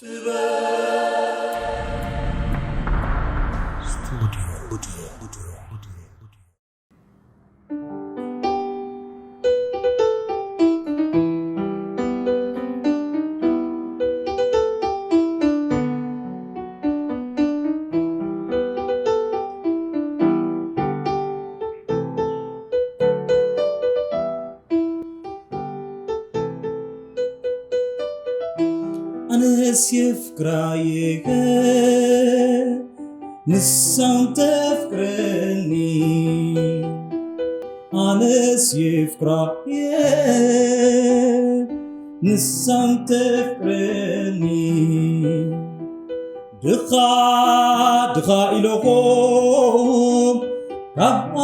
ጥበብ ስቱዲዮ። ኣነስ የፍቅራየ ንሳን ተፍቅረኒ። ኣነስ የፍቅራየ ንሳን ተፍቅረኒ። ድኻ ድኻ ኢለኹም ካብኣ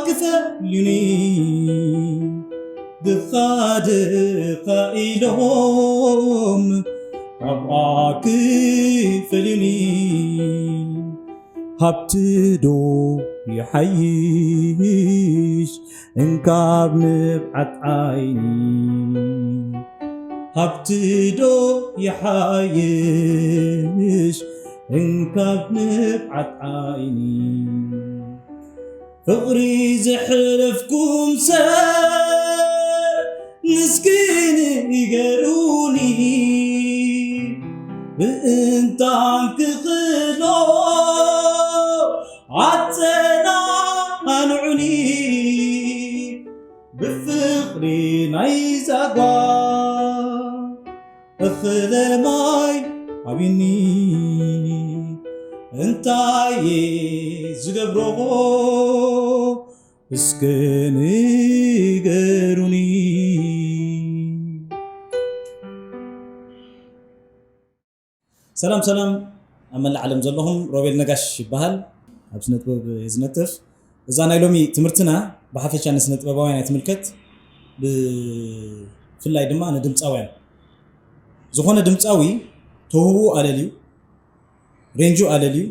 ክፈልዩኒ። ድኻ ድኻ ኢሎም ካብኣ ክፈልዩኒ። ሃብቲ ዶ ይሓይሽ እንካብ ንብዓት ዓይኒ? ሃብቲ ዶ ይሓይሽ እንካብ ንብዓት ዓይኒ? ፍቕሪ ዘሕለፍኩም ሰብ ንስኪ ንገሩኒ። ምእንታን ክኽሎ ኣጸናንዑኒ። ብፍቕሪ ናይ ዛጓ እኽለ ማይ ኣብዩኒ። እንታይ ዝገብሮ እስከ ንገሩኒ። ሰላም ሰላም፣ ኣብ መላእ ዓለም ዘለኹም፣ ሮቤል ነጋሽ ይበሃል። ኣብ ስነ ጥበብ እየ ዝነጥፍ። እዛ ናይ ሎሚ ትምህርትና ብሓፈሻ ንስነ ጥበባውያን እያ ትምልከት፣ ብፍላይ ድማ ንድምፃውያን። ዝኾነ ድምፃዊ ተውህቦ ኣለልዩ፣ ሬንጁ ኣለልዩ፣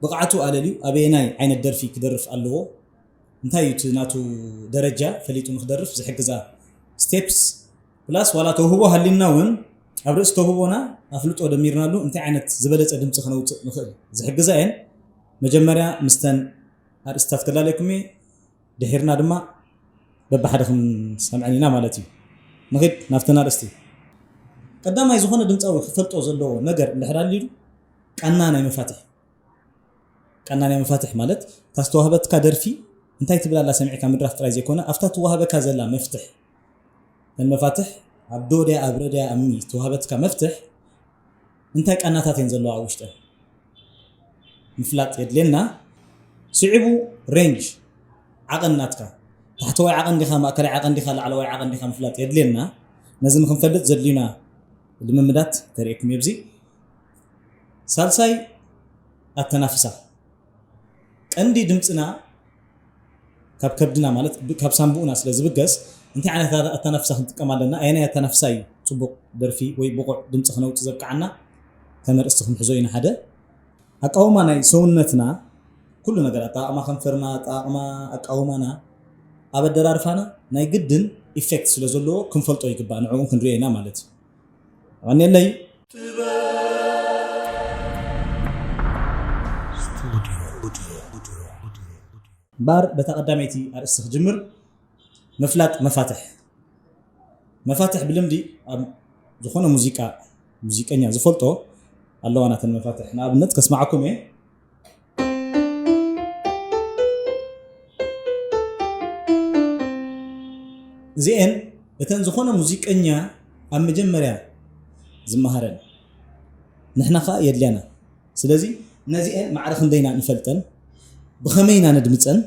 ብቕዓቱ ኣለልዩ፣ ኣበየናይ ዓይነት ደርፊ ክደርፍ ኣለዎ፣ እንታይ እዩ እቲ ናቱ ደረጃ ፈሊጡ ንክደርፍ ዝሕግዛ ስቴፕስ፣ ፕላስ ዋላ ተውህቦ ሃሊና እውን ኣብ ርእሲ ተውህቦና ኣፍልጦ ደሚርናሉ እንታይ ዓይነት ዝበለፀ ድምፂ ክነውፅእ ንኽእል ዝሕግዛ እየን። መጀመርያ ምስተን ኣርእስታት ከላለየኩም እየ፣ ድሒርና ድማ በብሓደ ክንሰምዐን ኢና ማለት እዩ። ንኺድ ናብተን ኣርእስቲ። ቀዳማይ ዝኾነ ድምፃዊ ክፈልጦ ዘለዎ ነገር እንድሕር ኣሊሉ ቃና ናይ መፋትሕ። ቃና ናይ መፋትሕ ማለት እታ ዝተዋህበትካ ደርፊ እንታይ ትብል ኣላ ሰሚዕካ ምድራፍ ጥራይ ዘይኮነ ኣብታ ትዋህበካ ዘላ መፍትሕ፣ መፋትሕ ኣብ ዶ ድያ ኣብ ረ ድያ ኣብ ሚ ዝተዋህበትካ መፍትሕ እንታይ ቃናታት እየን ዘለዋ ኣብ ውሽጠን ምፍላጥ የድልየና። ስዒቡ ሬንጅ ዓቐን ናትካ፣ ታሕተዋይ ዓቐን ዲኻ፣ ማእከላይ ዓቐን ዲኻ፣ ላዕለዋይ ዓቐን ዲኻ ምፍላጥ የድልየና። ነዚ ንክንፈልጥ ዘድልዩና ልምምዳት ከርእየኩም እየ ኣብዚ። ሳልሳይ ኣተናፍሳ። ቀንዲ ድምፅና ካብ ከብድና ማለት ብ- ካብ ሳንቡእና ስለ ዝብገስ እንታይ ዓይነት ኣተ- ኣተናፍሳ ክንጥቀም ኣለና? ኣየናይ ኣተናፍሳ እዩ ፅቡቕ ደርፊ ወይ ብቑዕ ድምፂ ክነውፅእ ዘብቅዓና? ከም ኣርእስቲ ክንሕዞ ኢና። ሓደ ኣቃውማ ናይ ሰውነትና ኩሉ ነገር ኣጠቃቅማ ከንፈርና ኣጠቃቅማ ኣቃውማና ኣብ ኣደራርፋና ናይ ግድን ኢፌክት ስለ ዘለዎ ክንፈልጦ ይግባእ። ንዕኡ ክንሪኦ ኢና ማለት እዩ። ኣቐንየለይ። እምበኣር በታ ቀዳመይቲ ኣርእስቲ ክጅምር። ምፍላጥ መፋትሕ። መፋትሕ ብልምዲ ኣብ ዝኾነ ሙዚቃ ሙዚቀኛ ዝፈልጦ ኣለዋ ናተን መፋትሕ። ንኣብነት ከስማዓኩም እየ። እዚኤን እተን ዝኾነ ሙዚቀኛ ኣብ መጀመርያ ዝመሃረን ንሕና ኸኣ የድልያና። ስለዚ ነዚኤን ማዕረ ክንደይና ንፈልጠን ብኸመይና ነድምፀን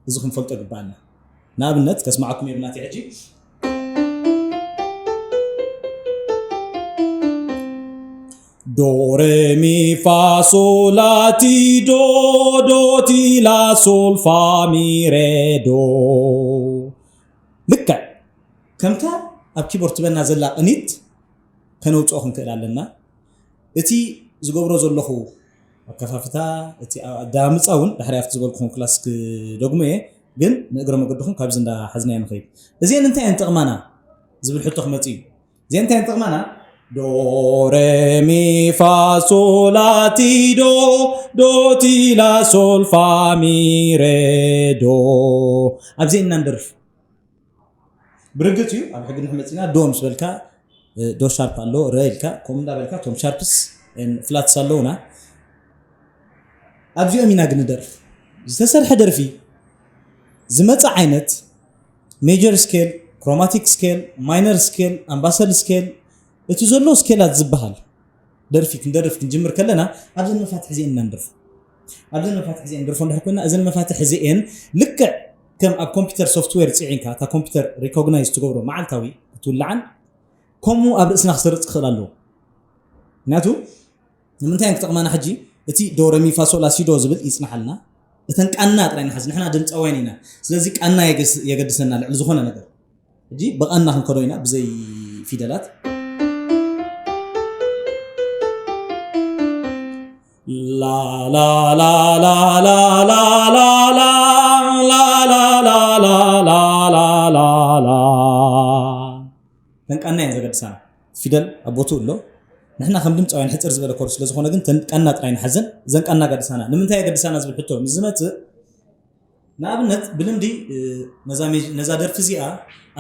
እዚ ክንፈልጦ ግባኣና። ንኣብነት ከስማዓኩም እየ ብናተይ ሕጂ። ዶ ሬ ሚ ፋ ሶ ላ ቲ ዶ ዶ ቲ ላ ሶል ፋ ሚ ሬ ዶ። ልክዕ ከምታ ኣብ ኪቦርድ ትበና ዘላ ቅኒት ከነውፅኦ ክንክእል ኣለና። እቲ ዝገብሮ ዘለኹ ኣከፋፍታ እቲ ኣዳምፃ እውን ድሕሪ ኣብቲ ዝበልኩኹም ክላስ ክደግሞ እየ፣ ግን ንእግረ መገድኹም ካብዚ እንዳሓዝናዮ ንኸይድ። እዚአን እንታይ እየን ጥቕማና ዝብል ሕቶ ክመፅእ እዩ። እዚአን እንታይ እየን ጥቕማና? ዶ ሬ ሚ ፋ ሶ ላ ቲ ዶ፣ ዶ ቲ ላ ሶል ፋ ሚ ሬ ዶ። ኣብዚ ኢና ንደርፍ። ብርግጽ እዩ፣ ኣብ ሕጊ ንሕመጽና ዶ ምስ በልካ፣ እ፣ ዶ ሻርፕ ኣሎ፣ ረ ኢልካ፣ ከምኡ እንዳበልካ፣ ቶም ሻርፕስ፣ ን ፍላትስ ኣለውና። ኣብዚኦም ኢና ግን ንደርፍ። ዝተሰርሐ ደርፊ፣ ዝመጽእ ዓይነት፣ ሜጀር ስኬል፣ ክሮማቲክ ስኬል፣ ማይነር ስኬል፣ ኣምባሰል ስኬል፣ እቲ ዘሎ ስኬላት ዝበሃል ደርፊ ክንደርፍ ክንጅምር ከለና፣ ኣብዘን መፋትሕ እዚኤን ኢና ንደርፎ። ኣብዘን መፋትሕ እዚኤን ንደርፎ እንድሕር ኮይና፣ እዘን መፋትሕ እዚኤን ልክዕ ከም ኣብ ኮምፒውተር ሶፍትዌር ጽዒንካ፣ እታ ኮምፒውተር ሪኮግናይዝ ትገብሮ መዓልታዊ ክትውልዓን፣ ከምኡ ኣብ ርእስና ክሰርጽ ክኽእል ኣለዎ። ምክንያቱ፣ ንምንታይ እዮም ክጠቕመና ሕጂ? እቲ ዶ ረ ሚ ፋ ሶ ላ ሲ ዶ ዝብል ይጽናሓልና። እተን ቃና ጥራይ ንሓዝ። ንሕና ድምጻውያን ኢና። ስለዚ ቃና የገስ-፣ የገድሰና ልዕሊ ዝኾነ ነገር። ሕጂ ብቓና ክንከዶ ኢና፣ ብዘይ ፊደላት። ላ፣ ላ፣ ላ፣ ላ፣ ላ፣ ላ፣ ላ፣ ላ፣ ላ፣ ላ፣ ላ፣ ላ፣ ላ፣ ላ፣ ላ፣ ላ። ተን ቃና እየን ዘገድሳና። ፊደል ኣብ ቦትኡ ኣሎ። ንሕና ከም ድምፃውያን ሕፅር ዝበለ ኮርስ ስለ ዝኾነ ግን ተን ቃና ጥራይ ንሓዘን፣ እዘን ቃና ገድሳና። ንምንታይ የገድሳና ዝብል ሕቶ ምስ ዝመፅእ፣ ንኣብነት ብልምዲ፣ እ፣ ነዛ ሜ-፣ ነዛ ደርፊ እዚኣ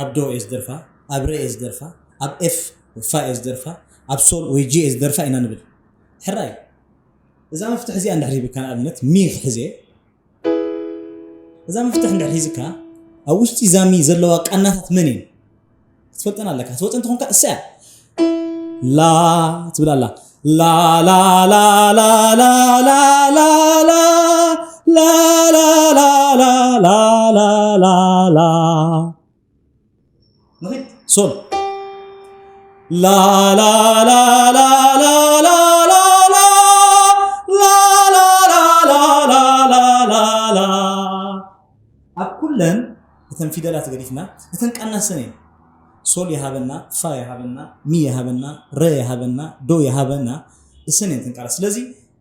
ኣብ ዶ እየ ዝደርፋ፣ ኣብ ረ እየ ዝደርፋ፣ ኣብ ኤፍ ፋ እየ ዝደርፋ፣ ኣብ ሶል ወይ ጂ እየ ዝደርፋ ኢና ንብል። ሕራይ፣ እዛ መፍትሕ እዚኣ እንድሕር ሂብካ ንኣብነት ሚ ክሕዝ እየ፣ እዛ መፍትሕ እንድሕር ሒዝካ ኣብ ውሽጢ እዛ ሚ ዘለዋ ቃናታት መን እየን? ክትፈልጠን ኣለካ። ክትፈልጠን እንተኾንካ እሳ እያ። ላ ትብል ኣላ። ላ፣ ላ፣ ላ፣ ላ፣ ላ፣ ላ፣ ላ፣ ላ፣ ላ፣ ላ፣ ላ፣ ላ፣ ላ፣ ላ። ንኺድ። ሶል። ላ፣ ላ፣ ላ፣ ላ፣ ላ፣ ላ፣ ላ፣ ላ፣ ላ፣ ላ፣ ላ፣ ላ፣ ላ፣ ላ። ኣብ ኩለን እተን ፊደላት ገዲፍና፣ እተን ቃና ሰን እየን። ሶል ይሃበና፣ ፋ ይሃበና፣ ሚ ይሃበና፣ ረ ይሃበና፣ ዶ ይሃበና፣ እሰን እየን እተን ቃላት። ስለዚ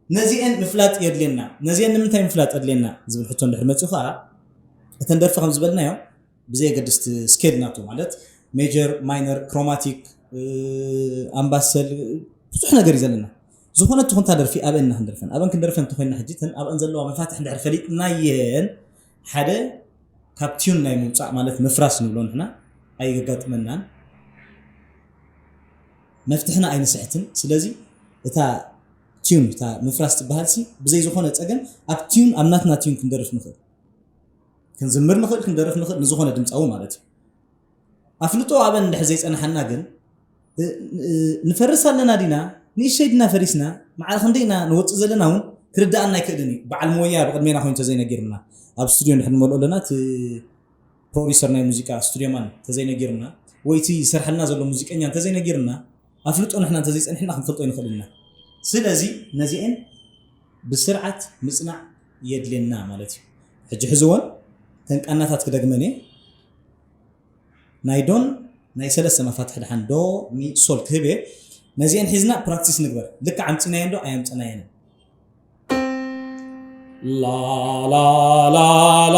ነዚአን ምፍላጥ የድልየና። ነዚአን ንምንታይ ምፍላጥ የድልየና ዝብል ሕቶ እንድሕር መፅኡ ከዓ፣ እተን ደርፊ ከም ዝበልናዮ፣ ብዘየገድስ እቲ ስኬል ናቱ፣ ማለት ሜጀር፣ ማይነር፣ ክሮማቲክ፣ እ፣ ኣምባሰል፣ ብዙሕ ነገር እዩ ዘለና። ዝኾነ ትኹንታ ደርፊ ኣብአን ኢና ክንደርፈን። ኣብአን ክንደርፈን እንተኾይንና ሕጂ፣ እተን ኣብአን ዘለዋ መፋትሕ እንድሕር ፈሊጥናየን፣ ሓደ ካብ ቲዩን ናይ ምውፃእ፣ ማለት ምፍራስ ንብሎ ንሕና፣ ኣይገጋጥመናን። መፍትሕና ኣይንስሕትን። ስለዚ እታ ቲዩን፣ እታ ምፍራስ ትበሃልሲ፣ ብዘይ ዝኾነ ፀገም ኣብ ቲዩን፣ ኣብ ናትና ቲዩን ክንደርፍ ንኽእል። ክንዝምር ንኽእል፣ ክንደርፍ ንኽእል፣ ንዝኾነ ድምፃዊ ማለት እዩ። ኣፍልጦ ኣብአን እንድሕር ዘይፀናሓና ግን፣ እ፣ እ፣ ንፈርስ ኣለና ዲና? ንእሽተይ ዲና ፈሪስና? ማዕረ ክንደይ ኢና ንወፅእ ዘለና እውን ክርድኣና ኣይክእልን እዩ። በዓል ሞያ ብቕድሜና ኮይኑ ተዘይነጊርና፣ ኣብ ስቱድዮ እንድሕር ንመልኦ ኣለና፣ እቲ ፕሮዲሰር ናይ ሙዚቃ ስቱድዮ ማን ተዘይነጊርና፣ ወይ እቲ ዝሰርሐልና ዘሎ ሙዚቀኛ እንተዘይነጊርና፣ ኣፍልጦ ንሕና እንተዘይፀኒሕና ክንፈልጦ ኣይንኽእልን ኢና። ስለዚ ነዚአን ብስርዓት ምፅናዕ የድልየና ማለት እዩ። ሕጂ ሕዝወን ተን ቃናታት ክደግመን እየ። ናይ ዶን ናይ ሰለስተ መፋትሕ ደሓን ዶ ሚ ሶል ክህብ እየ። ነዚአን ሒዝና ፕራክቲስ ንግበር። ልክዕ ኣምፂናየን ዶ ኣየምፅናየንን። ላ፣ ላ፣ ላ፣ ላ፣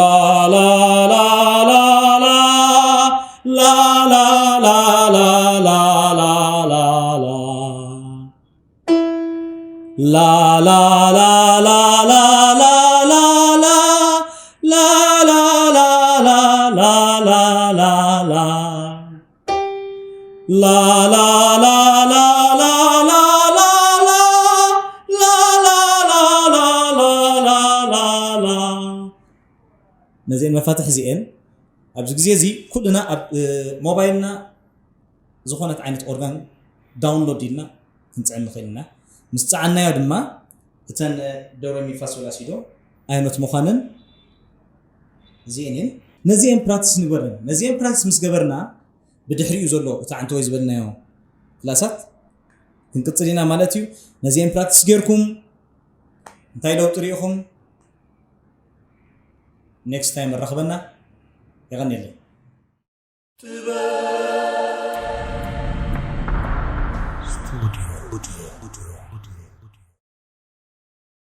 ላ፣ ላ፣ ላ፣ ላ፣ ላ፣ ላ፣ ላ፣ ላ፣ ላ። ላ፣ ላ፣ ላ፣ ላ፣ ላ፣ ላ፣ ላ፣ ላ፣ ላ፣ ላ፣ ላ፣ ላ፣ ላ፣ ላ። ላ፣ ላ፣ ላ፣ ላ፣ ላ፣ ላ፣ ላ፣ ላ፣ ላ፣ ላ፣ ላ፣ ላ፣ ላ፣ ላ። ነዚአን መፋትሕ እዚአን ኣብዚ ግዜ እዚ ኩልና ኣብ፣ እ፣ ሞባይልና ዝኾነት ዓይነት ኦርጋን ዳውንሎድ ኢልና ክንጽዕን ንኽእል ኢና። ምስ ጸዓናዮ ድማ እተን ዶ ሬ ሚ ፋ ሶ ላ ሲ ዶ ኣየኖት ምዃነን እዚአን እየን። ነዚአን ፕራክቲስ ንግበረን። ነዚአን ፕራክቲስ ምስ ገበርና ብድሕሪኡ ዘሎ እቲ ዓንተወይ ዝበልናዮ ክላሳት ክንቅጽል ኢና ማለት እዩ። ነዚአን ፕራክቲስ ጌርኩም እንታይ ለውጢ ርኢኹም? ኔክስት ታይም ንራኸበና። የቐንየለይ።